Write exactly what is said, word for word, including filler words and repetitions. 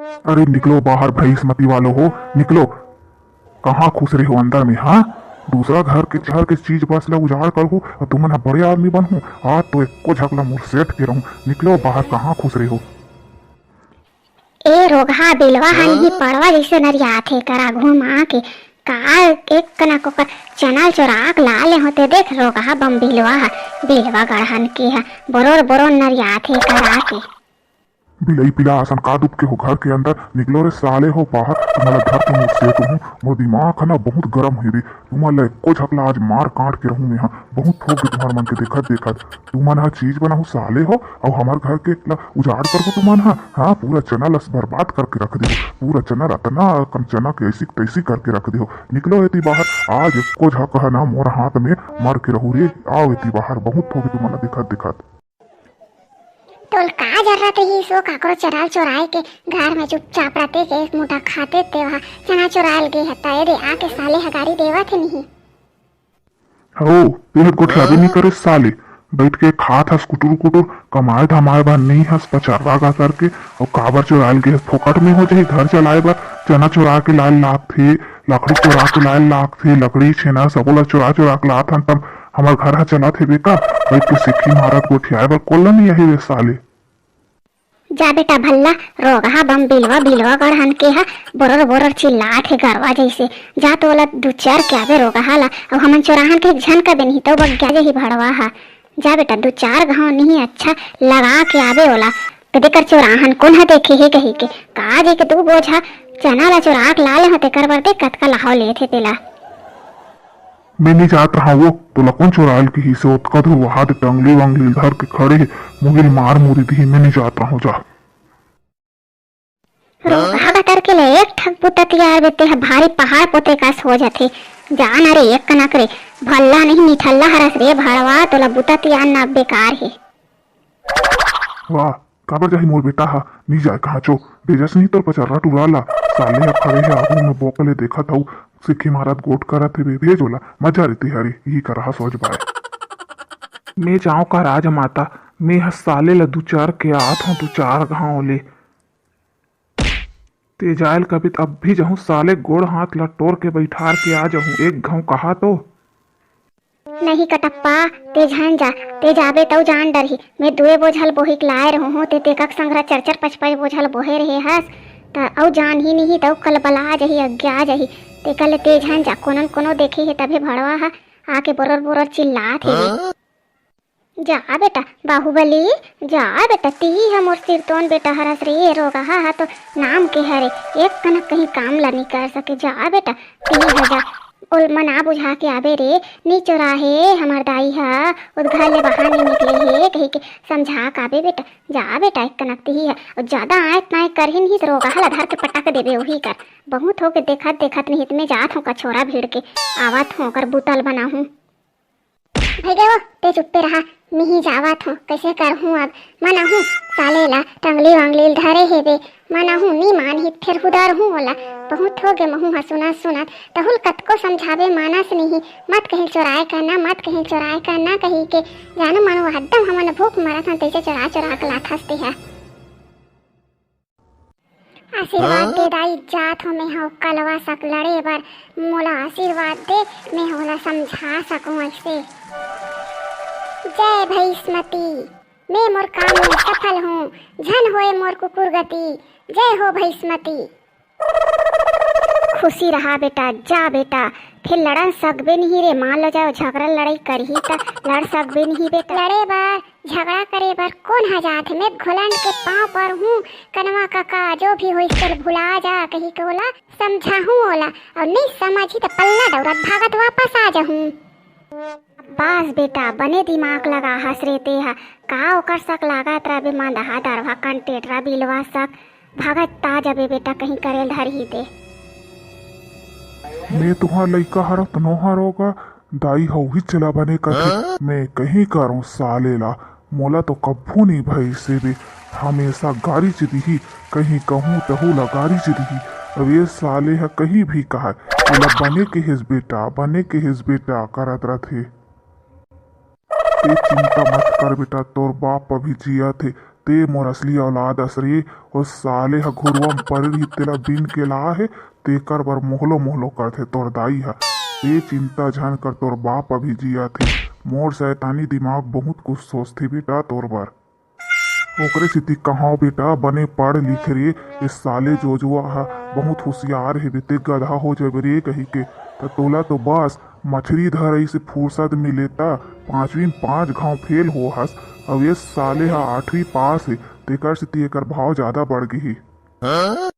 अरे निकलो बाहर भैंसमती वालो हो, निकलो। कहाँ खुसरे हो अंदर में, हाँ? दूसरा घर के, घर के चीज बस ला उजाड़ करहू अउ तुमन ह बड़े आदमी बनहू। आज तो एको झकला मोर सेठ के रहूं। निकलो बाहर, कहाँ खुसरे हो? ए रोगहा बिलवा ह नहीं पड़वा जइसे नरियाथे करा घुमा के। का एक कनक ओकर चना चोराक ला ले होते। देख रोगहा बम बिलवा ह, बिलवा गढ़न के ह, बोरोर बोरोर नरियाथे करा के। बिलई पिला असन का दुबके हो घर के अंदर? निकलो रे साले हो बाहर, तुम्हारा घर के मुझसे तुम। मोर दिमाग है ना बहुत गरम हुई रे। तुम्हारा एको झकला आज मार काट के रहूं मैं, हाँ। बहुत ठोक के तुम्हार मन के देखत देखत। तुमन हा चीज बनाहू साले हो, अउ हमर घर के ला उजाड़ करहू तुमन हा। हाँ, पूरा चना ला बर्बाद करके रख देहू। पूरा चना रतना अकन चना के ऐसी तैसी करके रख देहू। निकलो एती बाहर, आज एको झक है ना मोर हाथ में मर के रहू रे। आओ एती बाहर, बहुत ठोक के तुमन ला देखत देखत। तोल का जरूरत रहिस ओ काकरो चराल चोराए के? घर में चुपचाप रहते के एक मुठा खाते ते वहा चना चोराल गे हता। ए दे आके साले हगारी देवत हे नहीं। हो, तेह गोठियाबे नहीं करे साले। बैठ के खात हस कुटुर कुटुर, कमाए धमाए बर नहीं हस पचर्रा गा करके। अउ काबर चोराल गे हस? फोकट में हो जाही घर चलाए बर। चना चोरा के लाए लागथे, लकड़ी चोरा के लाए लागथे, लकड़ी छेना सबो ला चोरा चोरा के लात हन, तब हमर घर ह चलत हे बेटा। बैठ के सिक्की मारत गोठियाए बर कोल्ला नहीं आही रे साले। जा बेटा भल्ला, रोगहा बम बिलवा, बिलवा गढ़न के ह बोरर बोरर चिल्लात हे गरवा जइसे। जा तो ओला दू चार के आबे रोगहा ला, अउ हमन चोराहन के झन कबे नहीं तो बग्या जही भड़वा ह। जा बेटा दू चार घाव नहीं अच्छा लगा के आबे ओला। कदे कर चोराहन कोन ह देखे हे कही के, का जे के दू बोझा चना ला चोरा के ला ले हो तेकर बर दे कतका लहाव लेत हे तेला। मैं नहीं जात रहा वो, तोला कौन चोरायल किहिसे? ओतका दूर वहा दे टंगली वंगली धर के खड़े हे, मुहिल मार मुरी दिही, मैं नहीं जात रहा, जा। रोगहा बतर के ले एक ठक बुता तियार बेटे ह भारी पहाड़ पोते कस हो जाथे। जा न रे एक कनक रे, भल्ला नहीं निठल्ला हरस रे भड़वा, तोला बुता तियार ना बेकार हे। वाह, काबर जाही मोर बेटा ह, नी जाय कहाँ चो, भेजस नहीं तोर पचर्रा टुरा ला। साले ह खड़े हे आगू में बोकले देखत हऊ, सिक्की मारत गोठ करत हे बे, भेज ओला, मजा रे तिहारी, यही करा ह सोच बाय। मैं जाओ का राजमाता, मैं ह साले ला दू चार के आत हूँ, दू चार घाव ले। ते जायल कबित अब भी जाहूँ, साले गोड़ हाथ ला टोर के बैठार के आ जाहूँ, एक घाव कहा तो। नहीं कटप्पा, ते झन जा, ते जाबे तऊ जान डरही। मैं दुए बोझल बोहिक लाए रहूँ, ते तेकक संघरा चर चर पच पच बोझल बोहे रहे हस, त अऊ जान ही नहीं तऊ कलबला जही, अज्ञा जही। ते कल ते झन जा, कोनन कोनो देखे हे तभे भड़वा ह आके बोरर बोरर चिल्लात हे। हाँ? जा बेटा बाहुबली, जा बेटा, तिही ह मोर सिरतोन बेटा हरस रे, रोगहा ह तो नाम के हरे, एक कनक कहीं काम ला नहीं कर सके। जा बेटा, तिही ह जा, ओल मना बुझा के आबे रे, नी चोरा हे हमर दाई ह, उद घर ले बाहर नहीं निकले हे कही के समझा के आबे बेटा। जा बेटा एक कनक तिही ह, अउ ज्यादा आय ताय करही नहीं त रोगहा ला धर के पटक देबे उही कर। बहुत हो के देखत देखत नहीं त मैं जात हूँ कछोरा भीड़ के, आवत हूँ ओकर बुतल बनाहूँ। भैया वो, ते चुप्पे रहा, मिही जावत हूँ, कैसे करहूँ अब? मनहूँ साले ला टंगली वंगली धरे हेबे, मनहूँ नी मानही, फेर हुदरहूँ ओला। बहुत हो गे महूँ ह सुनत सुनत, तहुल कतको समझाबे मानस नहीं, मत कहिल चोराए करना, मत कहिल चोराए करना कही के, जानू मानू हद्दम हमन भूख मरत हन, तैसे चोरा चोरा के लाथस ते ह। आशीर्वाद दे दाई, जात हो मैं हव कलवा सक लड़े बर, मोला आशीर्वाद दे, मैं ओला समझा सकूं ऐसे। जय भैसमती, मैं मोर काम में सफल हूँ, झन होए मोर कुकुर गति। जय हो भैसमती। खुशी रहा बेटा, जा बेटा, फिर लड़न सकबे नहीं रे, मान लो जाओ झगड़ा लड़ाई करही त लड़ सकबे नहीं बेटा। लड़े बर झगड़ा करे बर कोन ह जात हे? मैं घोलन के पाँव पर हूँ, कनवा कका, जो भी होइस तेल भुला जा, कही के ओला समझाहूँ ओला, अउ नहीं समझही त पल्ला डौरत भागत वापस आ जाहूँ। बस बेटा, बने दिमाग लगा हस रे ते ह, का ओकर सक लागत रबे, मंदहा दरवा कंटेटरा बिलवा सक, भागत ता जबे बेटा, कहीं करेल धरही ते। मैं तुहार लइका हरव त नोहर होगा, दाई ह उहीच ला बने कथे। हाँ? मैं कहीं करूं साले ला, मोला तो कभू नहीं भई से बे, हमेशा गारी च दिही, कहीं कहूं तहू ला गारी च दिही। अब ये साले ह कहीं भी कहय, एला बने कहेस बेटा, बने कहेस बेटा करत रथे। ते चिंता मत कर बेटा, तोर बाप अभी जियत हे, ते मोर असली औलाद अस रे। ओ साले ह घुरुवा म परे रिहिस, तेला बीन के लाय हे, तेकर बर मोहलो मोहलो करथे तोर दाई ह। ते चिंता झन कर, तोर बाप अभी जियत हे। मोर सैतानी दिमाग बहुत कुछ सोचथे बेटा तोर बर। ओकरे सेती कहांव बेटा, बने पढ़ लिख रे। ए साले जोजवा ह बहुत होशियार हे बे, ते गधा हो जाबे रे कहिके। त तोला तो बस मछरी धरई से फुरसत मिले, त पांचवी म पांच घांव फेल हो हस। अउ ए साले ह आठवीं पास हे, तेकर सेती एकर भाव जादा बढ़ गे हे।